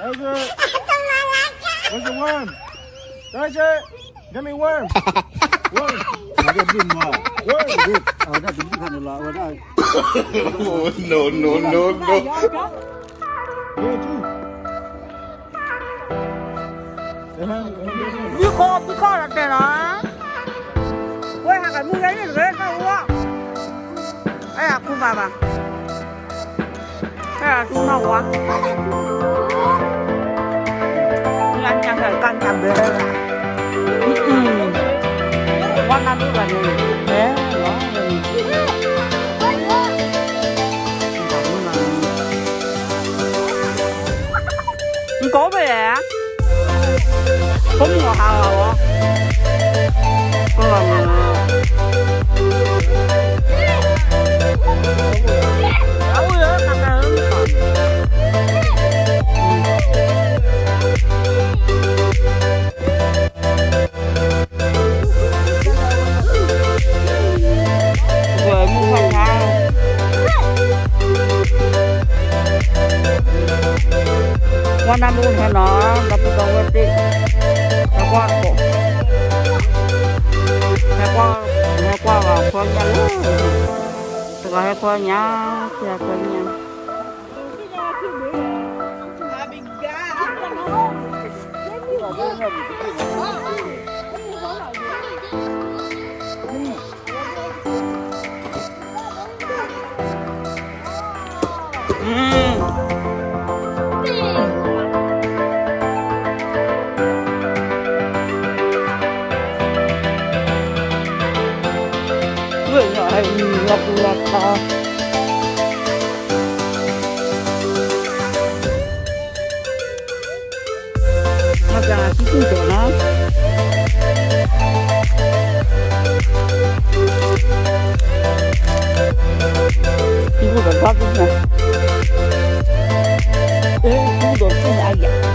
That's it. Where's the worm? That's it. Give me worm. Worm. Worm. အဝဲဒၣ်တဘုခါန့ၣ်လီၤ, အဝဲဒၣ် No, no, no, no. ဘုခီ ဘုခီလီၤတဲနီၤ, ဝဲဟးကမူၣ်လၢန့ၣ်တဂ့ၤတၢ်အူလီၤ, အဲၣ်ဒိးခူၣ်ဘၣ်ဘၣ်, အဲၣ်ဒိးတူၢ်နီၣ်ဝါ, လၢညါကကၢ်ညါဘဲလၢ, ဝါနၢ်ဒိၣ်ဘၣ်န့ၣ်, ဟဲလီၤ, နကိးဘၣ်လဲၣ် ဖိမုၣ်အီၤဟးဂီၤဝဲ, ကလီၤမး, အအိၣ်လၢခါခါလၢ ဝဲမုၢ်ခါခါ, ဝါနၢ်ဒိၣ်ဟဲနီၤ, ဒီပုၢ်ဒီဝဲၢ်သ့ၣ်, ဟဲကွၢ်ကိး, ဟဲကွၢ်, ဟဲကွၢ်ဂၤခွဲညါလၢ, တဂၤဟဲခွဲညါ, ဟဲခွဲညါ ဝဲၢ်ညါဟဲဝံၤလီၤပူၤလီၤထီ, မ့ၢ်ပှၤဆံကူၣ်ဒီးနီၤ, ဆံကူၣ်ဒီးဘၣ်ကူၣ်နီၤ, အဲ ကူၣ်ဒီးကူၣ်အါယၤ က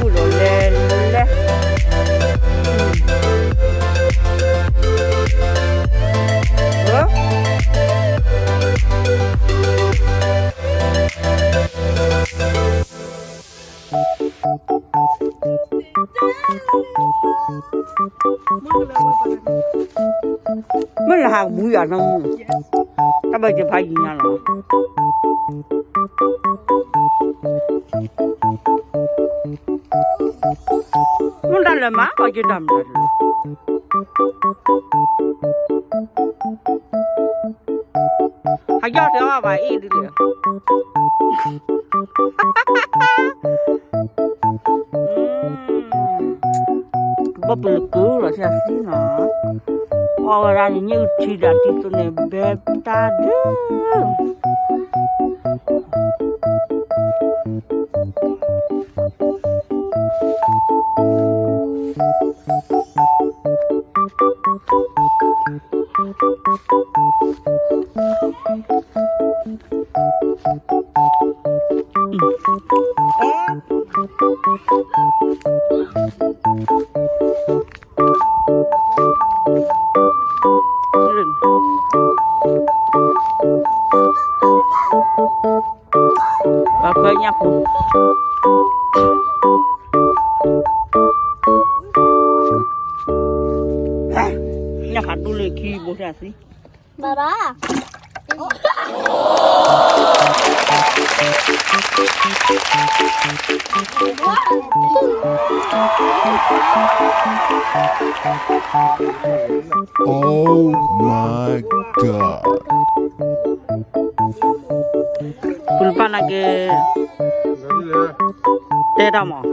ူၣ်ဒီးလဲၤလဲၤ, မ့ၢ်လၢဟးကဘူးယၤနီၢ်မုၢ်, တၢ်ဘၢယဖးယံၤညါလီၤ, မ့ၢ်တၢ်လၢမၤအီၤယတၢ်မၤလၢ ဟးယီၢ်တဲအီၤဘၣ်အ့ၣ်ဒ်လဲၣ်, ဘီပလကုလီၤဆံနီၤ, အီၣ်ဝဲဒၣ်န့ၣ် ညၣ်အုၣ်ထံဒၣ်တံၢ်သူန့ၣ် ဘဲတၢ်ဒုး ပှၤဖၢညၣ်ဖိ, ညၣ်ဖးဒိၣ်လၢခံဘိထၣ်သံ, ဘၣ်ဘၣ် Oh my God. ပူၤလပၢ်နာ်က့ၤ တဲတၢ်မး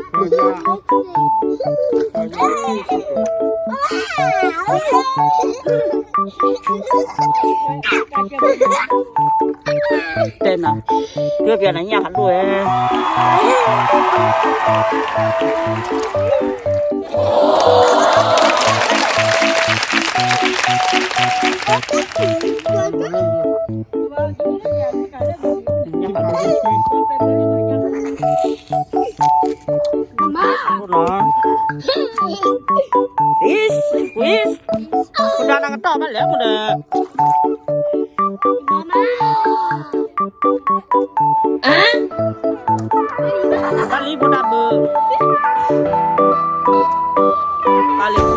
တဲနၤ, ကၢပျးနၤညၣ်ဟးဒိၣ်ဝဲ, ညၣ်ဟးဒိၣ်, မမ ဒိၣ်နီၤ, ဝံၤ, ဝံၤ ဘၣ်လဲၣ်မဒီး, ဘၣ်လံဖိတၢ်ဘု, ဘၣ်လံခံ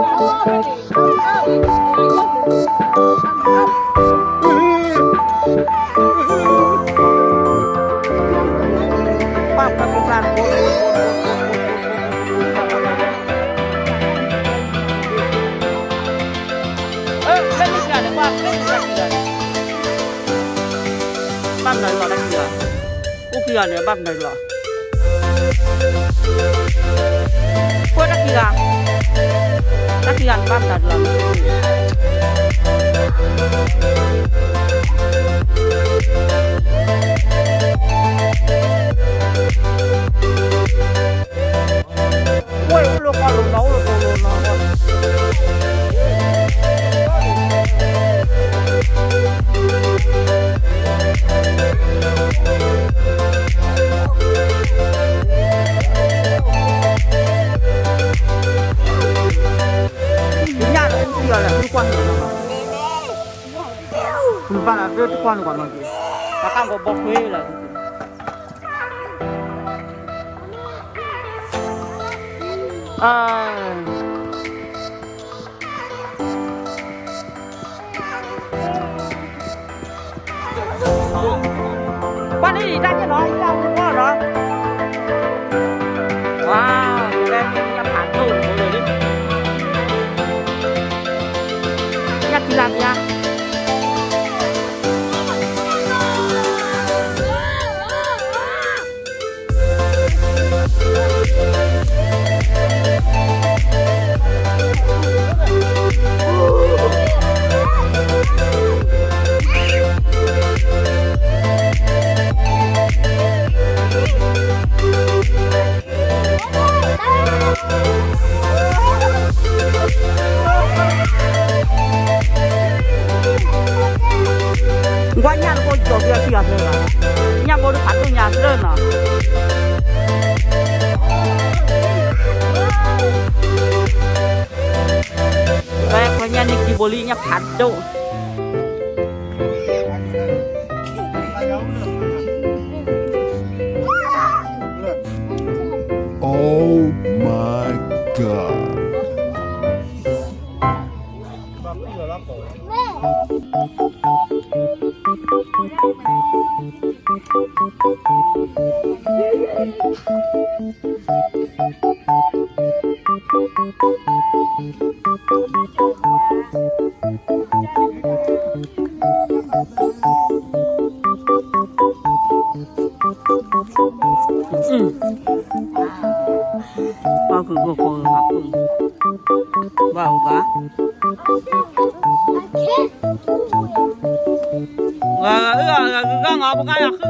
ဘုဖဲမး, ပၢ်ဖဲဖိတၢ်ဘု ဖဲမုၢ်ခံဂၤန့ၣ် ပှၤဖဲမုၢ်ခံဂၤန့ၣ် ဘၣ်မနုၤလီၤတၢ်ခံဂၤ, အိၣ်ခံဂၤန့ၣ် ဘၣ်မနုၤလီၤ, ပှၤတၢ်ခံဂၤ, တၢ်ခံဂၤန့ၣ် ဘၣ်မနုၤလီၤ, ဝဲအိၣ်လၢဃီလိၤနီၤ အိၣ်လၢဃီလိၤနီၤ, ညၣ်လၢအိၣ်ခံဂၤလၢ သုကွၢ်န့ၣ်လီၤ, သုဘၣ်လၢသုတကွၢ်န့ၣ်ကွၢ်နီၤက့ၤ, ပှၤကၢ်ဂီၤဘီထွဲလၢ ကွၢ်န့ၣ် တၢ်ယဲၢ်နီၤ ယတၢ်အိၣ်ဖှိၣ်နီၤ, ဝါ, ယလဲၤမ့ၢ်ညၣ်ဖးဒိၣ်ဖိလၢာ်လံ, ညၣ်ဖံလၢ်ဖံလၢ် ကွၢ်ညၣ်တဘိကၠီၤက့ၤအခံဂၤသၢဂၤ, ညၣ်ဘိတဖးဒိၣ်ညါသၢနီၤ, ဝဲခွဲညၣ်န့ၣ်ခံဘိလံ ညၣ်ဖးဒိၣ်. Oh my God. ပှၤကဂီၤကီၤဂၤပူၤ, ဘၣ်အိၣ်ဘၣ်, ဂၤအၢ ဂၤဂၤဂၤဂၤ ပှၤဂၤယၤဃုဂၤ,